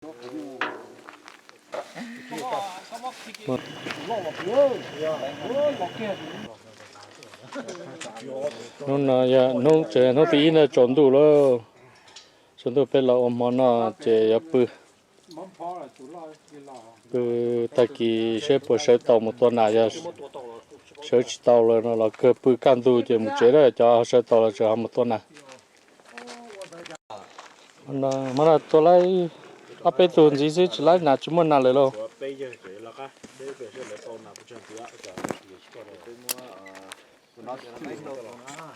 Hnub no yog hnub, tseem hnub tim ib no tsaus ntuj lawm. Tsaus ntuj peb los ua hmo noj ces yuav pw. Pw tag kis seb puas sawv tau mus tua nas, yog sawv tsis tau lawm no los kawg pw kaj ntug ces mus tsev lawm, cov sawv tau los tseem ho mus tua nas. Hmo no tua laib ob peb tug ntxiv xwb, tsis laib nas, tsis muaj nas lawm lauj.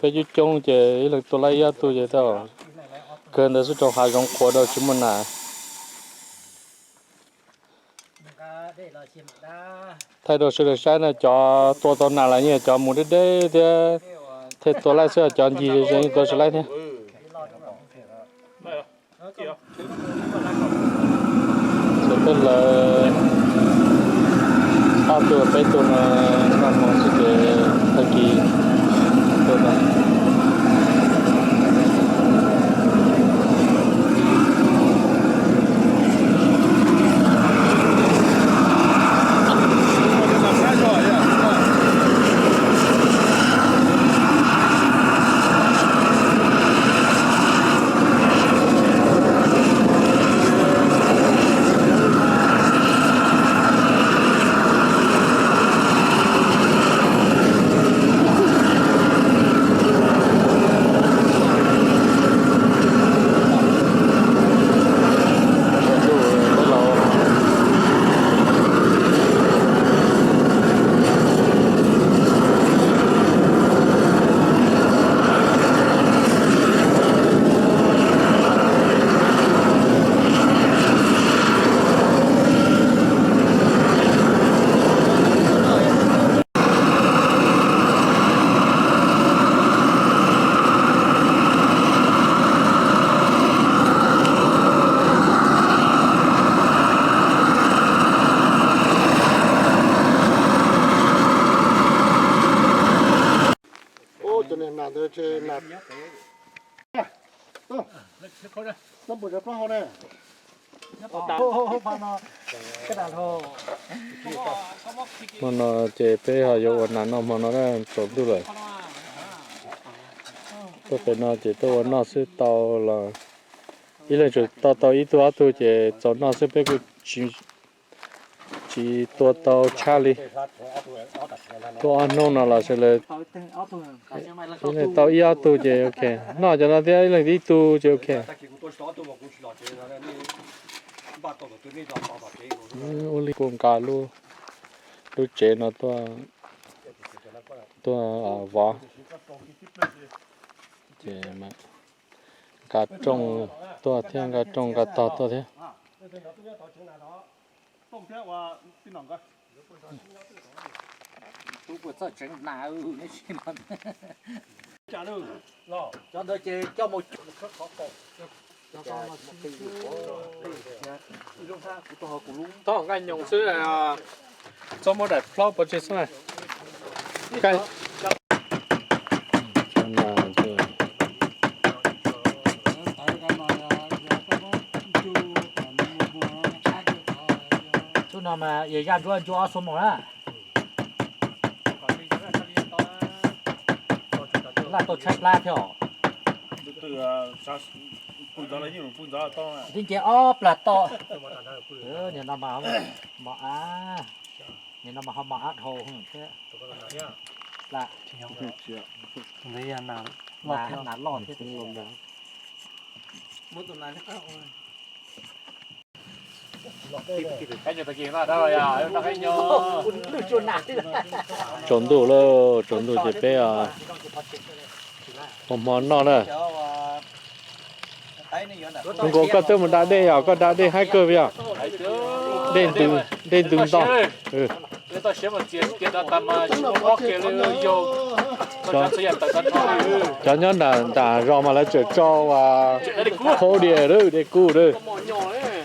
Peb coob coob ces ib leeg tua laib ib ob tug ces tau. Kawg ntawd xwb, rau hav zoov qhuav rau tsis muaj nas. Thaij rau sawv daws saib na, cov tua tau nas lawm yeej cov mus deb deb thiab, thiaj tua laib xwb, cov ncig ze ze yeej tua tsis laib thiab. Ces peb lawv ob tug peb tug no noj hmo xwb ces tag kis tua tau. Cov niag nas ntawd ces nas, no puas cov plaub hau ne? Hmo no ces peb ho yuav ua nas noj hmo no, tsaus ntuj lawm. Tuaj pem no ces tuaj ua noj xwb, tau los ib leeg tsuas tua tau ib tug ob tug ces txaus noj xwb, peb kuj tsis tua tau tshaj li. Tuaj ob hnub no los sawv daws ib leeg tau ib ob tug ces ok, noj cov no thiab ib leeg ib tug ces ok. Ua li kuv nqa lub, lub tsev no tuaj, tuaj vov, ces nqa rooj tuaj thiab, nqa rooj nqa tog tuaj thiab. Tog nqaij nyoos xwb, txhob muab daim plaub pov tseg xwb na. Hnub no mas yog zaj ntsuab ntsuab ob xuab moos na. Laj tau tshaib plab thiab os. Tib nce ob plag toj. Nim no mas mos ab, nim no mas ho mos ab dhau thiab. Nas loj thiab. Tsaus ntuj lawm, tsaus ntuj ces peb ua hmo noj na. Nkaus koj twb mus da dej os, koj da dej haib kawg yog. Dej ntws, dej ntws nto. Cov nyob nram zos mas lawv tseem tso ua qhaub diav lawm, dej kub lawm.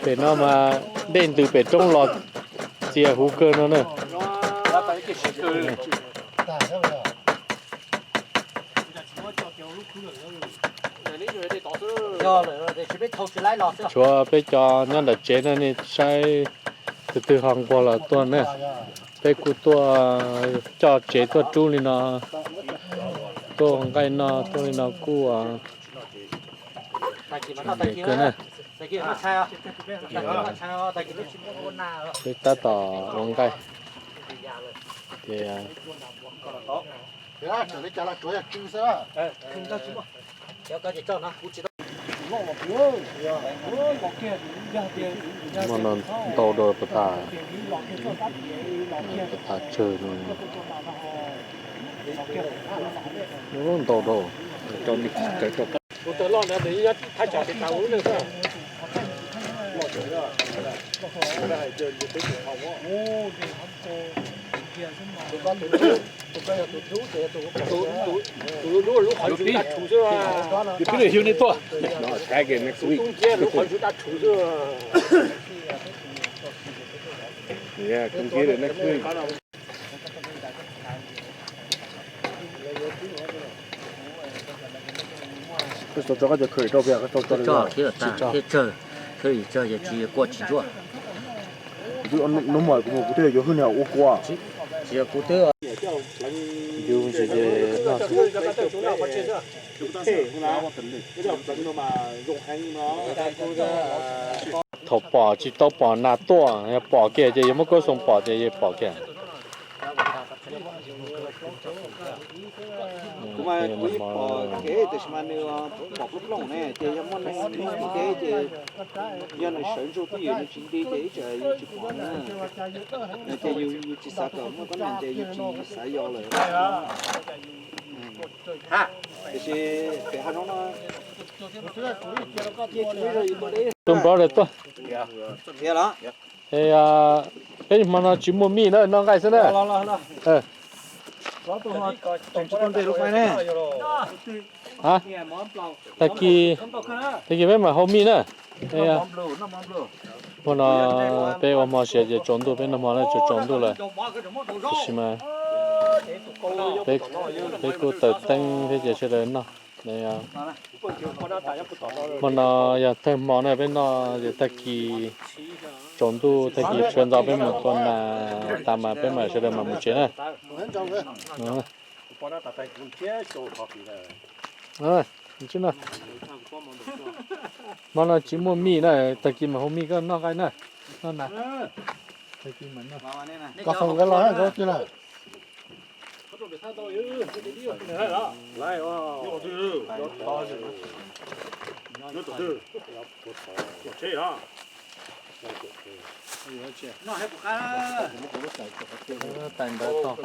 Pem no mas dej ntws pem roob los txias huv kawg no na. Tshuav peb cov nyob nram tsev no nej saib, tus twg ho nquag los tuaj ne. Peb kuj tuaj coj tsev tuaj rub li no, tuaj ua nqaij noj tuaj li no kuj kawg na. Peb tab tom ua nqaij. Ces hmo no ntau dua puas tas, puas tas tsawg no, ntau dua. Tag next week. Yeah, come get it next week. Koj tau tso koj cov curry rau pem, koj tau tso li no. Thiab tsawg, curry tsawg ces tsis, kua tsis ntsuab. Kuv twb, hnub muaj kuv mus kuv twb yuav hwj niag ua kua. Tsis yog kuv twb. Yus ces thaum pom tsis tau pom nas tuaj, yog pom kiag ces yus muab kua xoo pom ces yus pom kiag. Kuv mas kuv yeej pom kev tiam sis mas nws pom plooj plooj ne, ces yog muaj neeg nyob kev ces yog nws sawv ntsuj twj ywm nws tsis nti ces ib tsam yus tsis pom na. Ces yus, yus tsis xav kom muaj kab nas ces yus tsis xav yos lawm. Tiam sis pem hav zoov no Tus nplog tuaj. Peb hmo no tsis muaj mij na, noj nqaij xwb na. Tag kis, tag kis peb mam hau mij na. Hmo no peb ua hmo siav ces tsaus ntuj, peb noj hmo na tsaus ntuj lawm. Tiam sis mas peb kuj taws teeb thiab ces sawv daws noj. Hmo no yog thawj hmo na, peb noj ces tag kis tsaus ntuj tag kis sawv ntxov peb mus tua nas tas mas peb mam sawv daws mam mus tsev na. Hmo no tsis muaj mij na, tag kis mam hu mij, koj noj nqaij na, noj nas. Tag kis mam noj. Koj foom nkawd los koj tig lawm. Tais ntawd tau.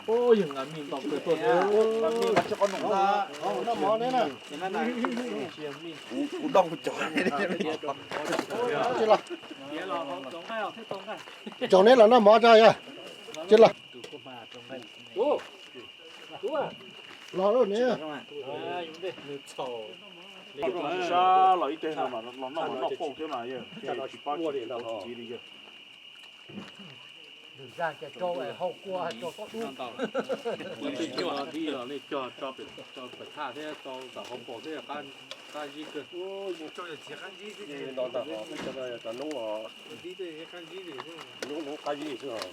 Ub, yog nqa mij nto kawg tuaj thiab. Kuv noj kuv cov. Tsaus neb los noj mov tso yog. Tsis los. Los lawm ne. Sab los ib teg no mas los noj mas noj pauj thiab mas yog tsis pab tsis txiv li yog. Ib teg nyuaj dib los nej cog tso pem thaj thiab tso tom hauv paus thiab qab zib kawg. Nto ntag, peb cov no cov noob os, noob qab zib xwb os.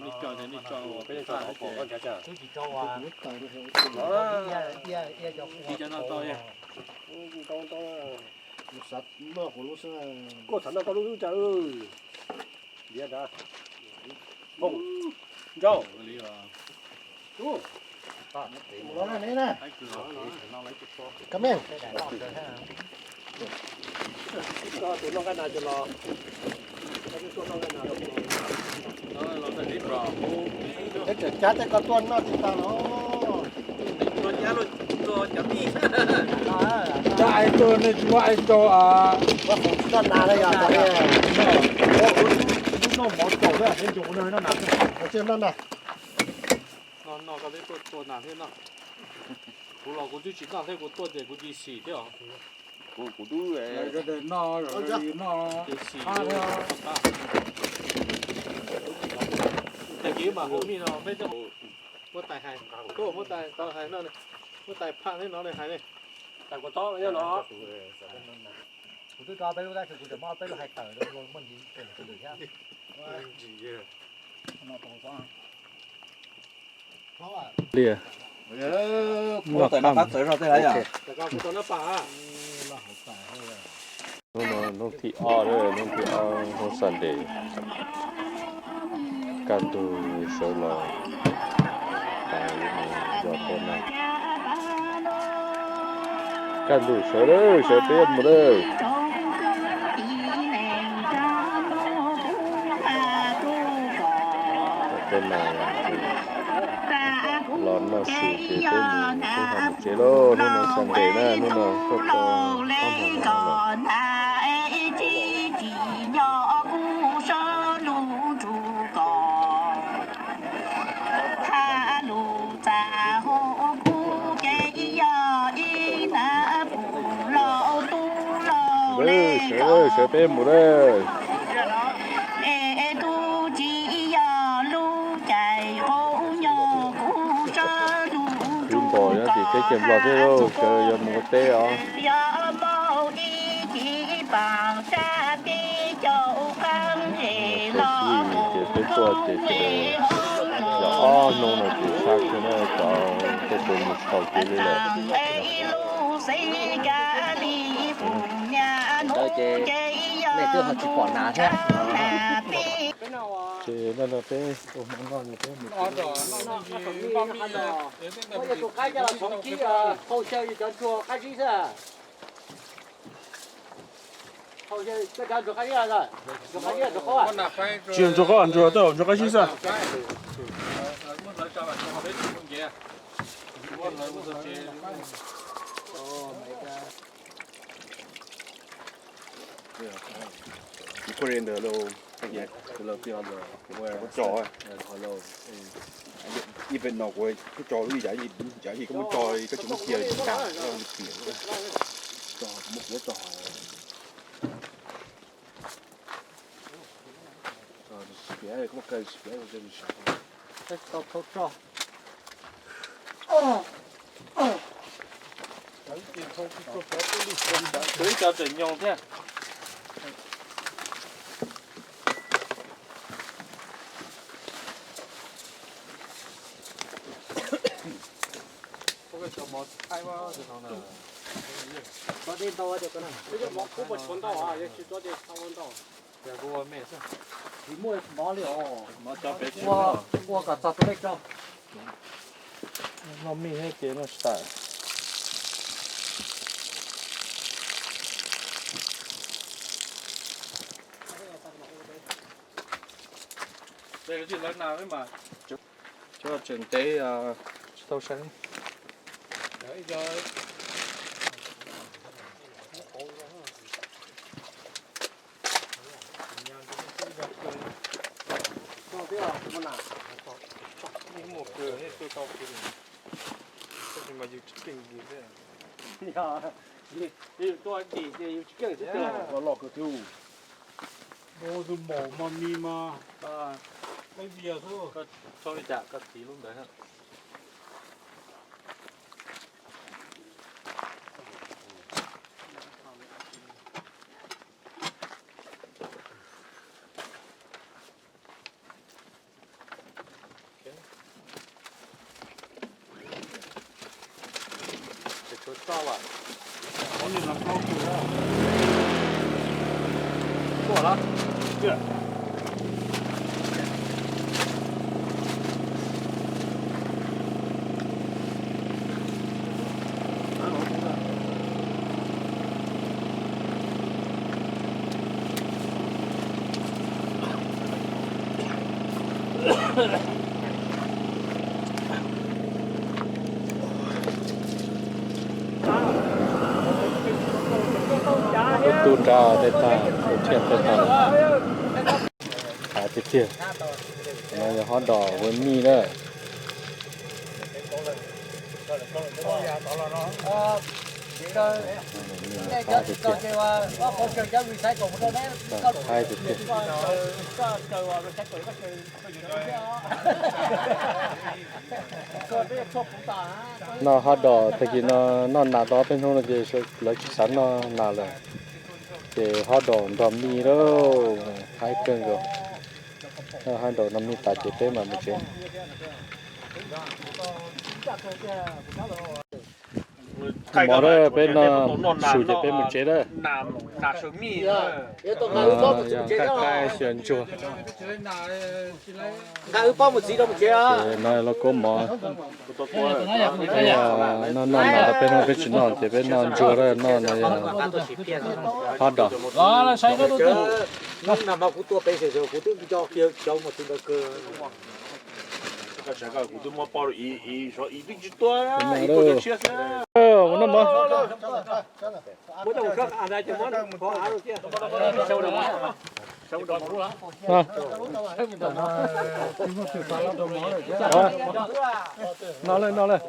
Nej cog ces nej tso pem thaj thiab ces. Koj xav noj koj lub xwb cas. Ntiav nrad. Nrau. Tus noj nqaij nas ces los. Peb tseem cab tej ko tuaj noj tsis tag los. Cab ais tuaj nej tsis muab ais rau. Noj nas na yog tas li. Noj mov tsaus thiab, noj nas. Noj nas. Noj, noj koj peb tuaj tua nas thiab noj. Kuv los kuv twb tsis noj thiab, kuv tuaj ces kuv cia xim thiab os. Kuv, kuv twb noj, noj. Cia xim. Tag kis mas hu mij no peb muab tais hais, muab tais tau hais noj. Tais phaj thiab no hais ne. Tais kuv tob no. Kuv twb tso peb lub tab sis kuv tseem muab peb lub hais tawm muaj ntsis thiab. Liaj. Tais no qab txawv zog tej lawm yom. Hnub no hnub thib ob, hnub thib ob hnub Sunday. Kaj ntug sawv los tas yog tua na. Kaj ntug sawv lawm, sawv peb mus lawm. Tej no los noj su ces peb mus, peb ho mus tsev lauj. Hnub no Sunday na, hnub no tuaj tau ob hmos no lawm. Sawv, sawv peb mus lawm. Kwv Npos nyob tim teb chaws Nplog thiab lauj, sawv yuav mus ua teb os. Sawv txij ces peb tuaj ces sawv yog ob hnub no ces sab kiag na, cov tej tus mus txhaum kev li lawm. Ces no no peb ua hmo noj no peb mus. Tus qaib coj los txhoov kib, hau xyaw yus cov ntsuag qab zib xwb. Tsis yog ntsuag qaib, ntsuag qaib, ntsuag qaib zib xwb. Ib phuaj li ntawd lauj, tus laus tias los kuv tso, ib pem no kuv tso lub yav, yav yim koj muab tso, koj tsis muab cia li tas, tso, kuv muab kuv tso. Tsis piav, koj muab kaw tsis piav, kaw tsis tau tso. Ib co tseem nyoos thiab. Peb cov mov kub puas tshuav ntau, yog tsis tshuav ces tsis ua ntau. Tsis muaj mov li os. Ua kom txog tus lej rau. Noj mij thiab ces noj tsis tawm. Cov tseem ntev tsis tau saib. Yus tuaj dim ces yus tsis keej xwb. Tus maum mas mis mas qeeb vias xwb. Txhob li cas koj txiv lub ntawd. Tus nrad tej tag, tus thiaj tej tag. Hav tiag tiag. No yog hot dog ua mij na. Thaib tiag tiag. Noj hot dog tag kis no, noj nas tau peb hnub no ces lawv tsis xav noj nas lawm, ces hot dog nrog mij lauj, haib kawg nkaus. Hot dog nrog mij tas ces peb mam mus tsev. Mov lawm, peb noj su ces peb mus tsev lawm. Yog qaib qaib xyaw ntsuag. No yog lauj kaub mov. Peb yog noj noj no, peb hnub peb tsis noj ces peb noj ntsuag lawm, noj no yog hot dog. Mus noj mov. No lawm, no lawm.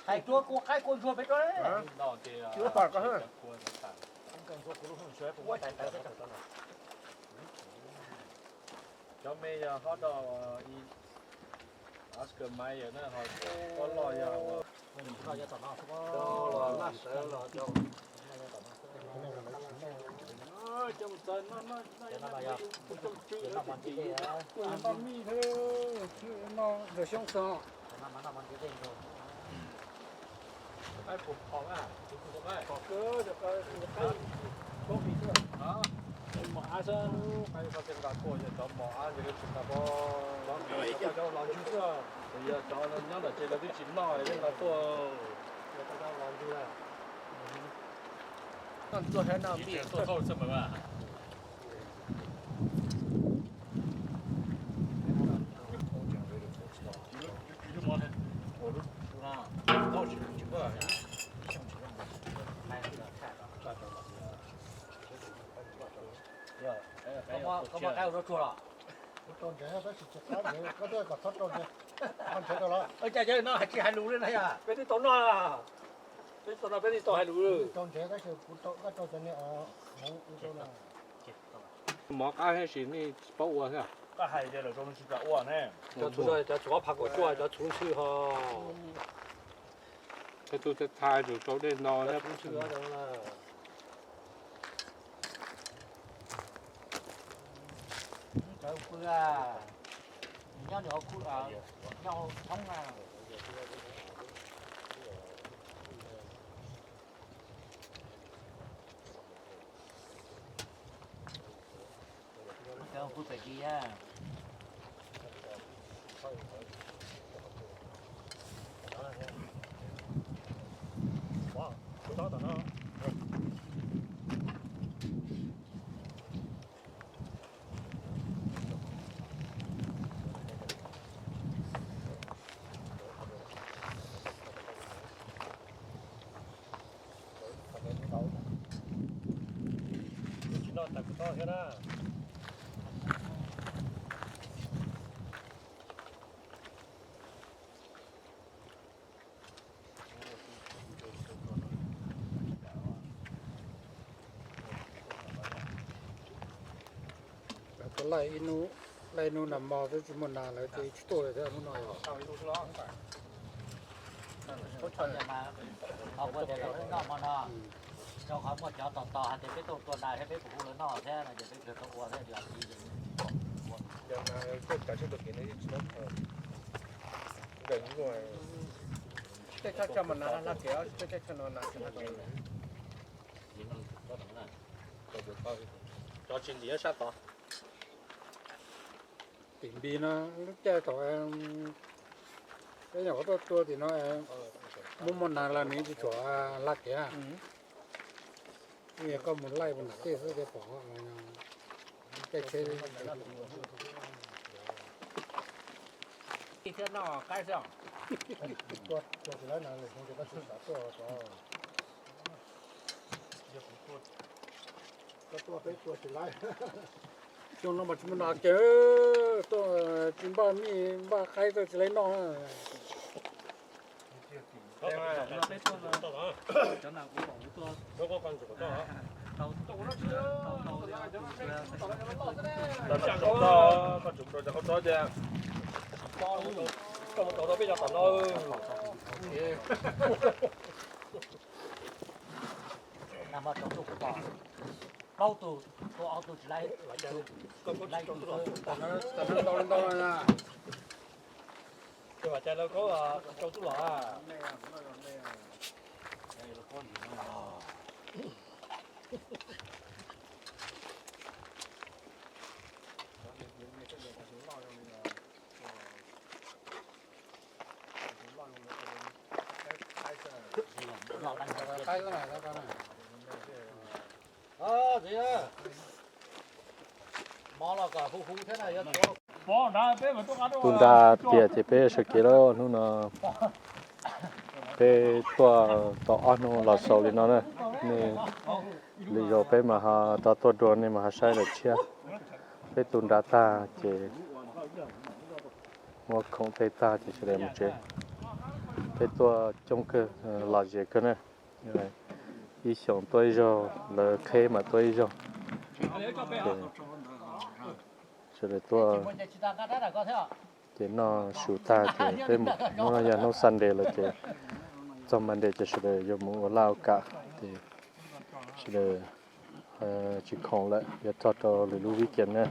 Hais tsuav kuv qaib kua ntsuag peb tsuav. Cov me yog hot dog, Oscar Mayer na, ho pob loj yog Mos ab xwb, qaib koj thiaj nqa tuaj, yog cov mos ab ces lawv tsis nqa tuaj. Cov los ntsuag xwb, yog cov nyob ntawm tsev lawv twb tsis noj lawv nqa tuaj. Noj ntsuag thiab noj mij tuaj thauj xwb mas. Koj muab qaib ua tsuag los? Kuv rau ntsev tab sis tsis qab ntsev, koj twb kom txhob rau ntsev. Ho ntsev rau los? Cas no hais tsis hais lus li na yog? Peb twb tau noj, peb twb tau noj, peb twb tau hais lus. Rau ntsev tab sis kuv rau, koj rau cov niag hmoov ua rau na. Mov qab thiab sis nej tsis paub ua thiab? Koj hais tias lawv rau tsis kam ua ne. Cov txhuv, cov txhuv ob phav kaum cuaj, cov txhuv ntxhw ho. Tej tug txhais txhais tus rau dej no thiab. Cov pw nyob nws hauv khu, nyob hauv thoob na. Cov pw pem ki a. Tsis noj tas kuv tob thiab na. Lawv tuaj laij ib hnub, laij ib hnub nag hmo twb tsis muaj nas lawv ces tsis tuaj li thiab hnub no. Rau qhov muaj cov tos tos hais tias peb tuaj tua nas thiab peb puas hu lawv noj thiab no ces peb kawg tau ua thiab. Tej tsob tso mas nas hla kev, tej tsob tso no nas tsis hla kev. Tso tsis ntim sab tod. Tim Npis no lub caij thaum peb nyuam qhuav tuaj tua tim no, muaj muaj nas los nws tsis tshua hla kev. Koj mus laij puag nram tej xwb thiaj pom. Thiab noj qaib xwb. Xyoo no mas tsis muaj nas ces tuaj tsis npaj mij npaj qaib tuaj tsis laib noj. Plaub tug, tua ob tug tsis laib. Ces Vam Cai lawv khaub tsis tau tub los. Tu nra tiam ces peb sawv kev lawm hnub no. Peb tuaj tau ob hnub los xaus li no na. Nej lwm zaus peb mas ho rov tuaj dua nej mas ho saib lawm thiab. Peb tu nra tag ces muab khoom tej tag ces sawv daws mus tsev. Peb tuaj coob kawg, lom zem kawg na. Ib xyoos tuaj ib zaug, lawv qheb mas tuaj ib zaug. Sawv daws tuaj ces noj su tag ces peb mus, hnub no yog hnub Sunday lawm ces txog Monday ces sawv daws yuav mus ua laj ua kam ces sawv daws tsis khoom lawm, yuav txog rau lwm lub weekend na.